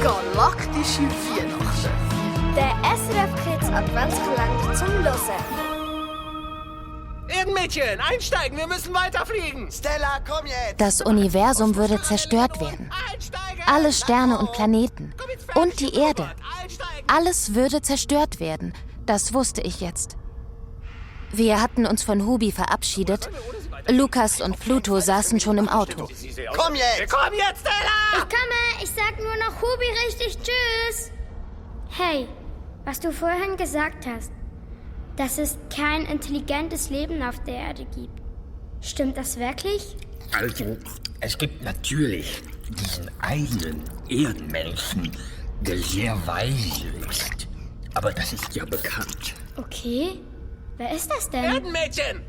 Galaktische Weihnachten. Der SRF Kids Adventskalender zum Hören. Mädchen, einsteigen, wir müssen weiterfliegen. Stella, komm jetzt. Das Universum würde zerstört werden. Alle Sterne und Planeten. Und die Erde. Alles würde zerstört werden. Das wusste ich jetzt. Wir hatten uns von Hubi verabschiedet. Lukas und Pluto saßen schon im Auto. Komm jetzt! Komm jetzt, Stella! Ich komme, ich sag nur noch Hubi richtig Tschüss. Hey, was du vorhin gesagt hast, dass es kein intelligentes Leben auf der Erde gibt. Stimmt das wirklich? Also, es gibt natürlich diesen einen Erdenmenschen, der sehr weise ist. Aber das ist ja bekannt. Okay, wer ist das denn? Erdenmädchen!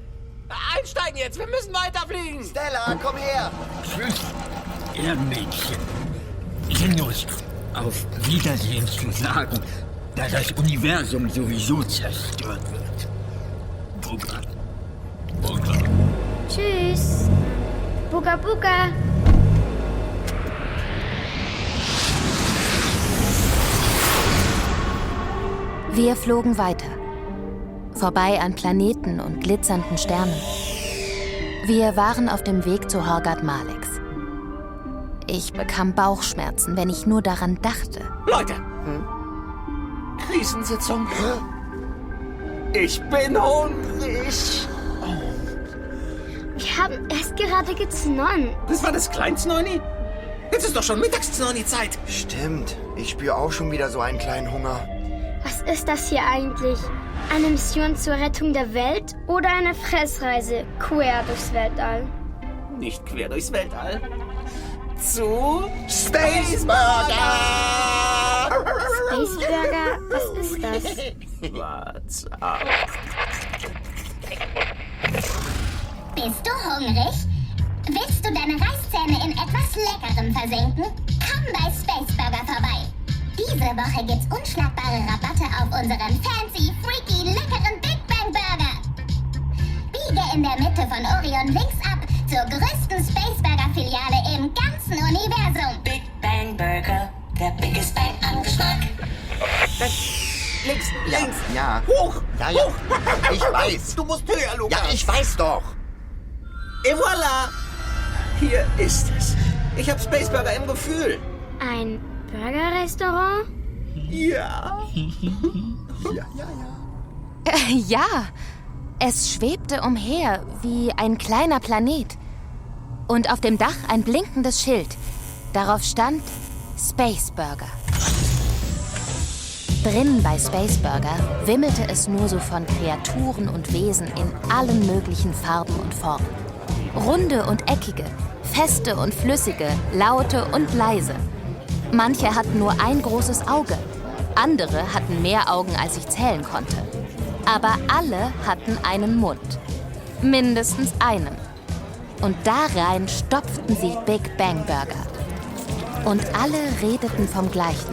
Einsteigen jetzt, wir müssen weiterfliegen! Stella, komm her! Tschüss, Erdenmädchen. Sinnlos auf Wiedersehen zu sagen, da das Universum sowieso zerstört wird. Buga. Buga. Tschüss. Buga Buga. Wir flogen weiter. Vorbei an Planeten und glitzernden Sternen. Wir waren auf dem Weg zu Horgat Maleks. Ich bekam Bauchschmerzen, wenn ich nur daran dachte. Leute! Krisensitzung. Ich bin hungrig. Wir haben erst gerade geznonnen. Das war das Kleinznoni? Jetzt ist doch schon Mittagznoni-Zeit. Stimmt, ich spüre auch schon wieder so einen kleinen Hunger. Was ist das hier eigentlich? Eine Mission zur Rettung der Welt oder eine Fressreise quer durchs Weltall? Nicht quer durchs Weltall. Zu Space Burger! Space Burger? Was ist das? What's up? Bist du hungrig? Willst du deine Reißzähne in etwas Leckerem versenken? Komm bei Space Burger vorbei. Diese Woche gibt's unschlagbare Rabatte auf unseren fancy, freaky, leckeren Big Bang Burger. Biege in der Mitte von Orion links ab zur größten Space Burger Filiale im ganzen Universum. Big Bang Burger, der Biggest Bang an Geschmack. Links, Ja, links. ja. Hoch, Ja, ja. hoch. Ich weiß. Du musst höher, Lukas. Ja, ich weiß doch. Et voilà. Hier ist es. Ich hab Space Burger im Gefühl. Ein Burgerrestaurant? Ja. Ja, es schwebte umher wie ein kleiner Planet. Und auf dem Dach ein blinkendes Schild. Darauf stand Space Burger. Drinnen bei Space Burger wimmelte es nur so von Kreaturen und Wesen in allen möglichen Farben und Formen. Runde und eckige, feste und flüssige, laute und leise. Manche hatten nur ein großes Auge, andere hatten mehr Augen, als ich zählen konnte. Aber alle hatten einen Mund. Mindestens einen. Und da rein stopften sie Big Bang Burger. Und alle redeten vom Gleichen.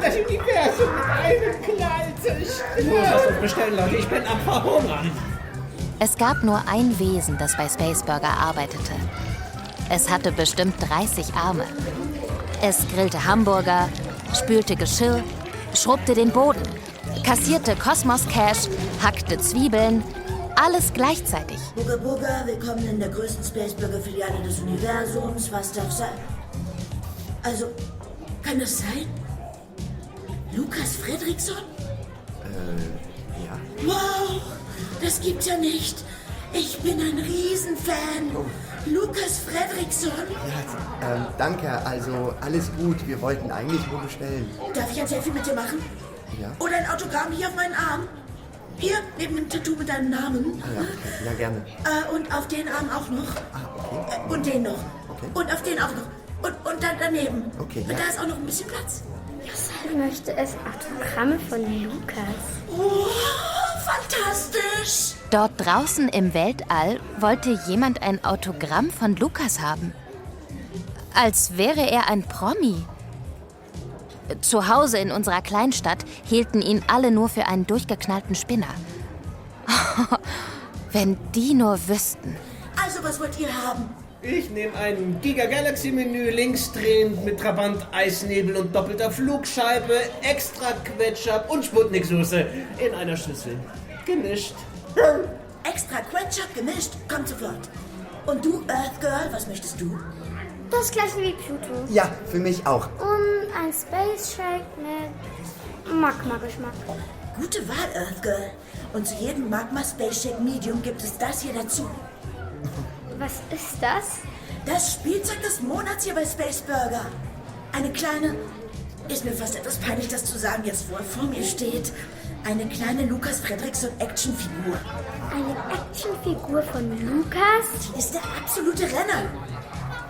Das Universum mit einem knallt. Lass uns bestellen, Leute. Ich bin am Verhungern. Es gab nur ein Wesen, das bei Space Burger arbeitete. Es hatte bestimmt 30 Arme. Es grillte Hamburger, spülte Geschirr, schrubbte den Boden, kassierte Kosmos-Cash, hackte Zwiebeln, alles gleichzeitig. Buga Buga, willkommen in der größten Spaceburger-Filiale des Universums. Was darf sein? Also, kann das sein? Lukas Fredriksson? Ja. Wow, das gibt's ja nicht. Ich bin ein Riesenfan. Lukas Fredriksson. Ja, danke, also alles gut. Wir wollten eigentlich nur bestellen. Darf ich ein Selfie mit dir machen? Ja? Oder ein Autogramm hier auf meinen Arm? Hier, neben dem Tattoo mit deinem Namen. Ja, okay. Ja, gerne. Und auf den Arm auch noch. Okay. Und den noch. Okay. Und auf den auch noch. Und dann daneben. Okay, Und ja. da ist auch noch ein bisschen Platz. Weshalb möchte es Autogramme von Lukas? Oh, fantastisch. Dort draußen im Weltall wollte jemand ein Autogramm von Lukas haben. Als wäre er ein Promi. Zu Hause in unserer Kleinstadt hielten ihn alle nur für einen durchgeknallten Spinner. Wenn die nur wüssten. Also, was wollt ihr haben? Ich nehme ein Giga-Galaxy-Menü, linksdrehend mit Trabant, Eisnebel und doppelter Flugscheibe, extra Ketchup und Sputniksoße in einer Schüssel. Gemischt. Extra Ketchup gemischt, kommt sofort. Und du, Earth Girl, was möchtest du? Das gleiche wie Pluto. Ja, für mich auch. Und ein Space Shake mit Magma-Geschmack. Gute Wahl, Earth Girl. Und zu jedem Magma Space Shake Medium gibt es das hier dazu. Was ist das? Das Spielzeug des Monats hier bei Space Burger. Eine kleine, ist mir fast etwas peinlich, das zu sagen, jetzt wo er vor mir steht. Eine kleine Lukas Fredriksson Actionfigur. Eine Actionfigur von Lukas? Die ist der absolute Renner.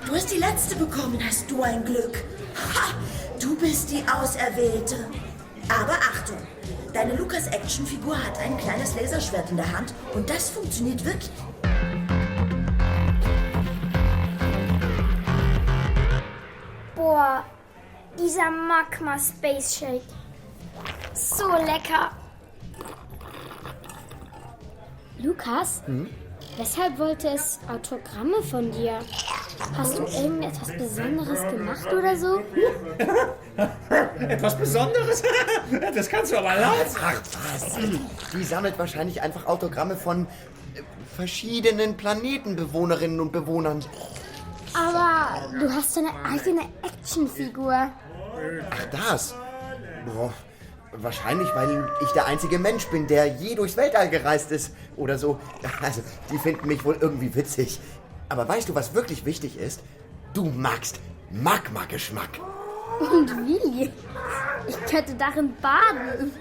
Du hast die letzte bekommen, hast du ein Glück. Ha, du bist die Auserwählte. Aber Achtung, deine Lukas Actionfigur hat ein kleines Laserschwert in der Hand und das funktioniert wirklich. Boah, dieser Magma Space Shake. So lecker. Lukas, weshalb wollte es Autogramme von dir? Hast du irgendetwas Besonderes gemacht oder so? Etwas Besonderes? Das kannst du aber laut sagen. Die sammelt wahrscheinlich einfach Autogramme von verschiedenen Planetenbewohnerinnen und Bewohnern. Aber du hast eine eigene Actionfigur. Ach, das? Boah, wahrscheinlich, weil ich der einzige Mensch bin, der je durchs Weltall gereist ist. Oder so. Also, die finden mich wohl irgendwie witzig. Aber weißt du, was wirklich wichtig ist? Du magst Magma-Geschmack. Und wie? Ich könnte darin baden.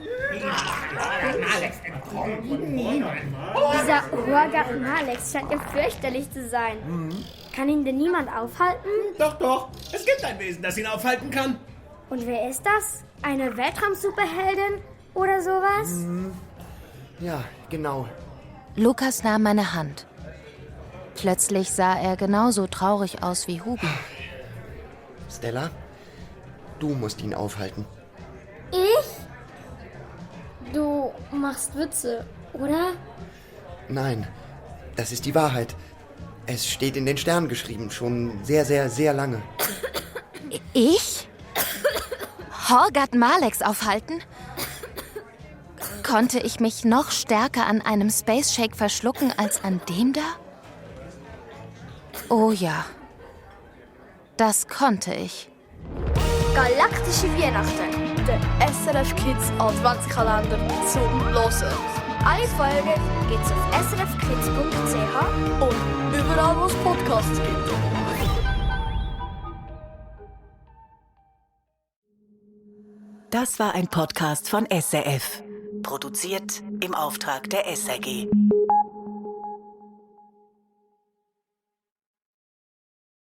Dieser Horgat Alex scheint ja fürchterlich zu sein. Kann ihn denn niemand aufhalten? Doch. Es gibt ein Wesen, das ihn aufhalten kann. Und wer ist das? Eine Weltraum-Superheldin oder sowas? Ja, genau. Lukas nahm meine Hand. Plötzlich sah er genauso traurig aus wie Hubi. Stella, du musst ihn aufhalten. Ich? Du machst Witze, oder? Nein, das ist die Wahrheit. Es steht in den Sternen geschrieben, schon sehr, sehr, sehr lange. Ich? Horgat Malex aufhalten? Konnte ich mich noch stärker an einem Space Shake verschlucken als an dem da? Oh ja, das konnte ich. Galaktische Weihnachten. Der SRF Kids Adventskalender zum Hören. Alle Folgen gibt's auf srfkids.ch und überall, wo es Podcasts gibt. Das war ein Podcast von SRF. Produziert im Auftrag der SRG.